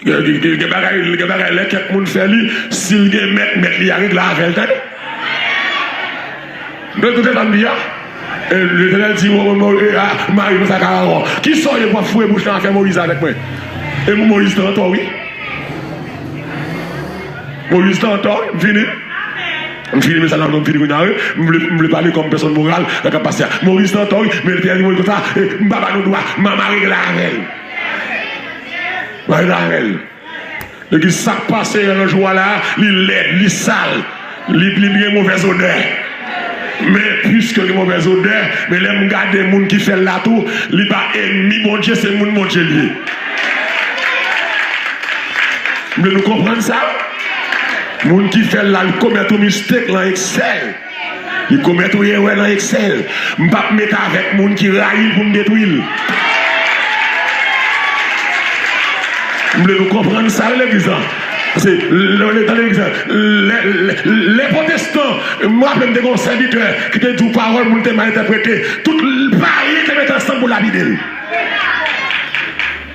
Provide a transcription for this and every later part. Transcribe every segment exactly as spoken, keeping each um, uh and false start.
Gen, gen, gen, gen bagay, gen bagay, lè kèk moun fè li, si l gen mèt, mèt li a regle avè l, tande. Mwen koute sa m di a. E Letènèl di, Mo-, Mo-, e, a, Mari, konsa ka aran. Kisa w ye pou w ap foure bouch nan afè Moyiz avèk mwen? E Moyiz te antò, wi. Moyiz te antò, wi. M fini. M fini, men sa la, m fini kounye a, wi. M vle, m vle pale kòm pèsòn moral nan ka pase a. Moyiz te antò, wi, men Letènèl di Moyiz konsa, e, m pa ba nou dwa, m a, m a regle avè l. M a regle avè l. Legliz, sa k pase nan jou a la, li lèd, li sal, li, li gen movèz odè. Men, piske gen movèz odè, men lè m gade moun ki fè l la tou, li pa ènmi Bondye, se moun Bondye l ye. M vle nou konprann sa. Moun ki fè l la, li komèt yon mistake nan Excel. Li komèt yon erè nan Excel. M p ap mete avèk moun ki rayi l pou m detwi l. M vle nou konprann sa, wi, legliz la. Paske, lè, lè, tande legliz la. Lè, lè, lè pwotestan, m raple m te gen yon sèvitè ki te di yon pawòl, moun te mal entèprete. Tout payen te mete ansanm pou lapide l.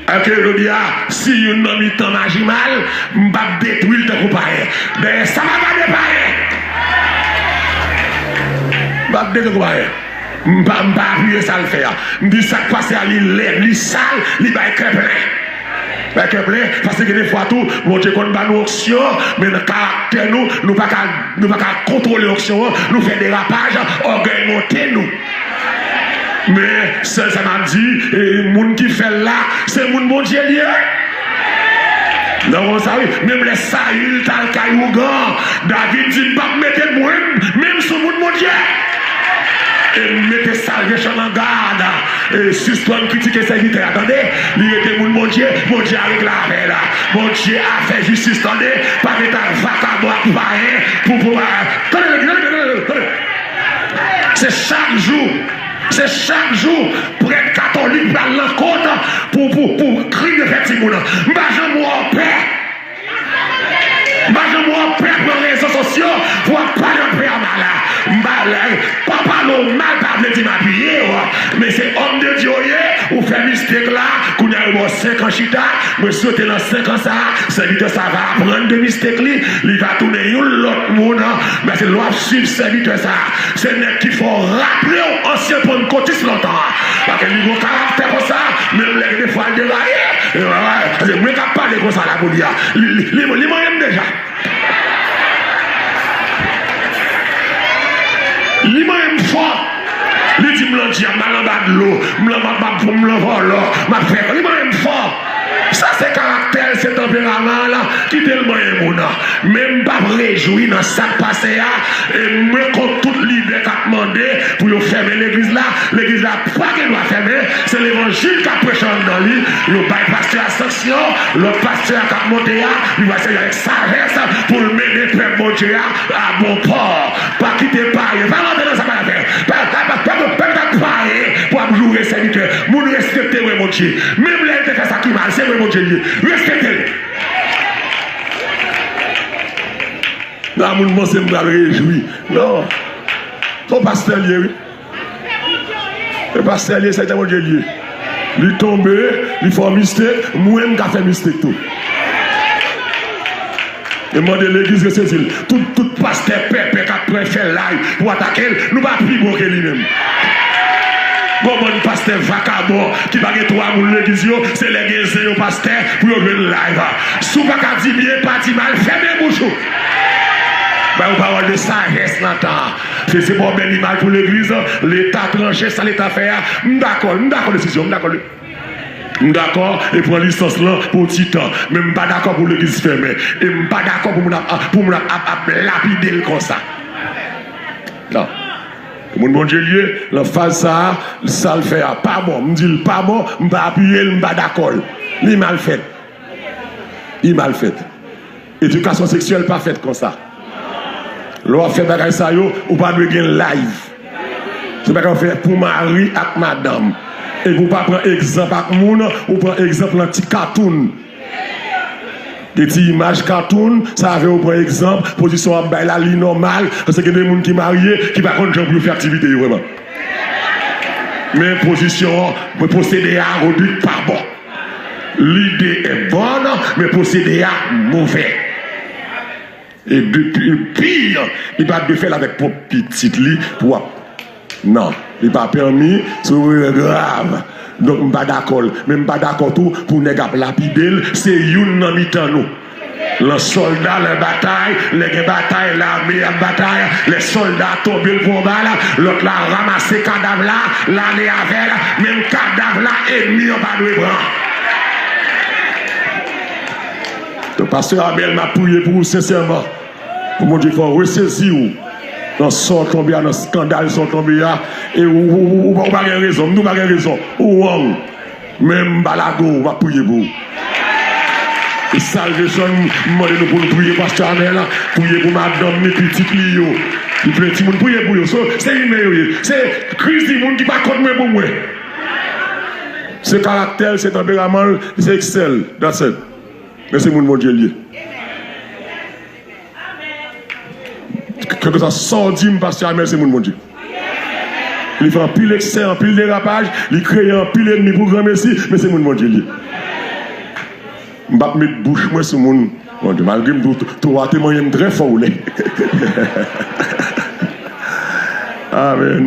Èske jodi a, si youn nan mitan m aji mal, m p ap detwi l tankou payen? Dèyè sa m ap gade payen. M p ap detwi tankou payen. M pa, m pa apiye sa l fè a. M di sa k pase a, li lèd, li sal, li bay kè plen. Bay kè plen, paske gen de fwa tou, Bondye konn ba nou onksyon, men nan karaktè nou, nou pa ka, nou pa ka kontwole onksyon an, nou fè derapaj, ògèy monte nou. Men, sèl sa m ap di, e, moun ki fè l la, se moun Bondye l ye. Non, konsa, wi. Menm lè Sayil t al kay ougan, David di, "M p ap mete mwen menm sou moun Bondye." E m mete salvation nan gad. E sispann kritike sèvitè a, tande? Li rete moun Bondye, Bondye a regle avè l. Bondye a fè jistis, tande? Pa mete al vakabon ak payen pou, pou, tande, tande, tande, tande. Se chak jou, se chak jou, prèt katolik pral nan kot pou, pou, pou krim yo fè timoun. M pa janm wè w pè. M pa janm wè w pè pran rezo sosyo pou w ap pale lòt pè a mal la. M pa, pa pale w mal pa vle di m apiye w. Men se òm de Dye w ye, ou fè mistake la, kounye a yo ba w senk an chita, mwen swete nan senk an sa a, sèvitè sa a va aprann de mistake li, li va tounen yon lòt moun, men se lè w ap swiv sèvitè sa a, se nèg ki fè w raple w ansyen pannkotis lontan an. Paske li gon karaktè konsa, menm lè gen de fwa l deraye, e, wè, wè, se mwen k ap pale konsa la pou li a. Li, li, li, li manyen m deja. Li manyen m fò. Li di m lan dyab, m al anba dlo, m lan, m ap, m ap, m lan vòlò, m ap fè, li manyen m fò. Sa se karaktè l, se tanperaman l, kite l manyen moun. Men m p ap rejwi nan sa k pase a. E mwen kont tout lidè k ap mande pou yo fèmen legliz la. Legliz la pa gen dwa fèmen. Se levanjil k ap preche anndan li. Yo bay pastè a sanksyon. Lòt pastè a k ap monte a, li pral sèvi avèk sajès pou l mennen pèp Bondye a a bon pò. Pa kite payen. Pa rantre nan sa payen fè. Pa, pa, pa, pa, pa, pa payen pou ap joure sèvitè. Moun respekte vre Bondye. Menm lè l te fè sa ki mal, se vre Bondye l ye. Respekte l. Nan moun panse m pral rejwi. Non. Se yon pastè l ye, wi. Se pastè l ye, sèvitè Bondye l ye. Li tonbe, li fè yon mistake, mwen m ka fè mistake tou. E mande legliz resezi l. Tout, tout pastè pèpè k ap pran fè live pou atake l, nou pa pi bon ke li menm. Gon bann pastè vakabon ki pa gen twa moun legliz yo, se lè gen zen yo pastè pou yo jwenn live. Si w pa ka di byen, pa di mal, fèmen bouch ou. Ba yo pawòl de sajès nan tan an. Se, se pa yon bèl imaj pou legliz, Leta tranche sa Leta fè a. M dakò, m dakò desizyon, m dakò. M dakò, e pran lisans lan pou ti tan. Men m pa dakò pou legliz fèmen. E m pa dakò pou moun ap, pou moun ap, ap, ap lapide l konsa. Non. Moun Bondye l ye, nan faz sa a, sa l fè a pa bon. M di l pa bon, m pa apiye l, m pa dakò l. Li mal fèt. Li mal fèt. Edikasyon seksyèl pa fèt konsa. Lè w ap fè bagay sa yo, ou pa dwe gen live. Se bagay w fè pou mari ak madanm. Epi w pa pran egzanp ak moun, ou pran egzanp nan ti katoun. Gen ti imaj katoun, sa vle w pran egzanp, pozisyon w ap bay la, li nòmal, paske gen de moun ki marye, ki pa konn jan pou yo fè aktivite yo vrèman. Men pozisyon, men pwosede a, Rodrigue pa bon. Lide e bòn, men pwosede a move. E depi, e pi, li pa dwe fè l avèk pwòp pitit li pou w ap. Non, li pa pèmi, se yon erè grav. Donk, m pa dakò l. Men m pa dakò tou pou nèg ap lapide l, se youn nan mitan nou. Lè sòlda, lè batay, lè gen batay, lame ap batay, lè sòlda tonbe l pran bal, lòt la ranmase kadav la, l ale avè l, menm kadav la, ènmi an pa dwe pran. Donk, pastè Amèl, m ap priye pou ou sensèman. Pou Bondye fè w resezi w nan sa w tonbe a, nan eskandal sa w tonbe a. E ou, ou, ou, ou, ou pa gen rezon. M di w pa gen rezon. Ou wrong. Men m pa lage w, m ap priye pou ou. E Salvation, m mande nou pou nou priye pastè Amèl, priye pou madanm ni pitit li yo. Li plen timoun, priye pou yo. So, se imen yo ye. Se kriz timoun ki pa kont mwen pou mwen. Se karaktè l, se tanperaman l, se eksè l. That's it. Men se moun Bondye l ye. Kèlkeswa sa w di m, pastè Amèl, se moun Bondye. Li fè anpil eksè, anpil derapaj, li kreye anpil ènmi pou granmesi, men se moun Bondye l ye. M p ap met bouch mwen sou moun Bondye, malgre m tou, tou a te manyen m trè fò ou lè. Amèn.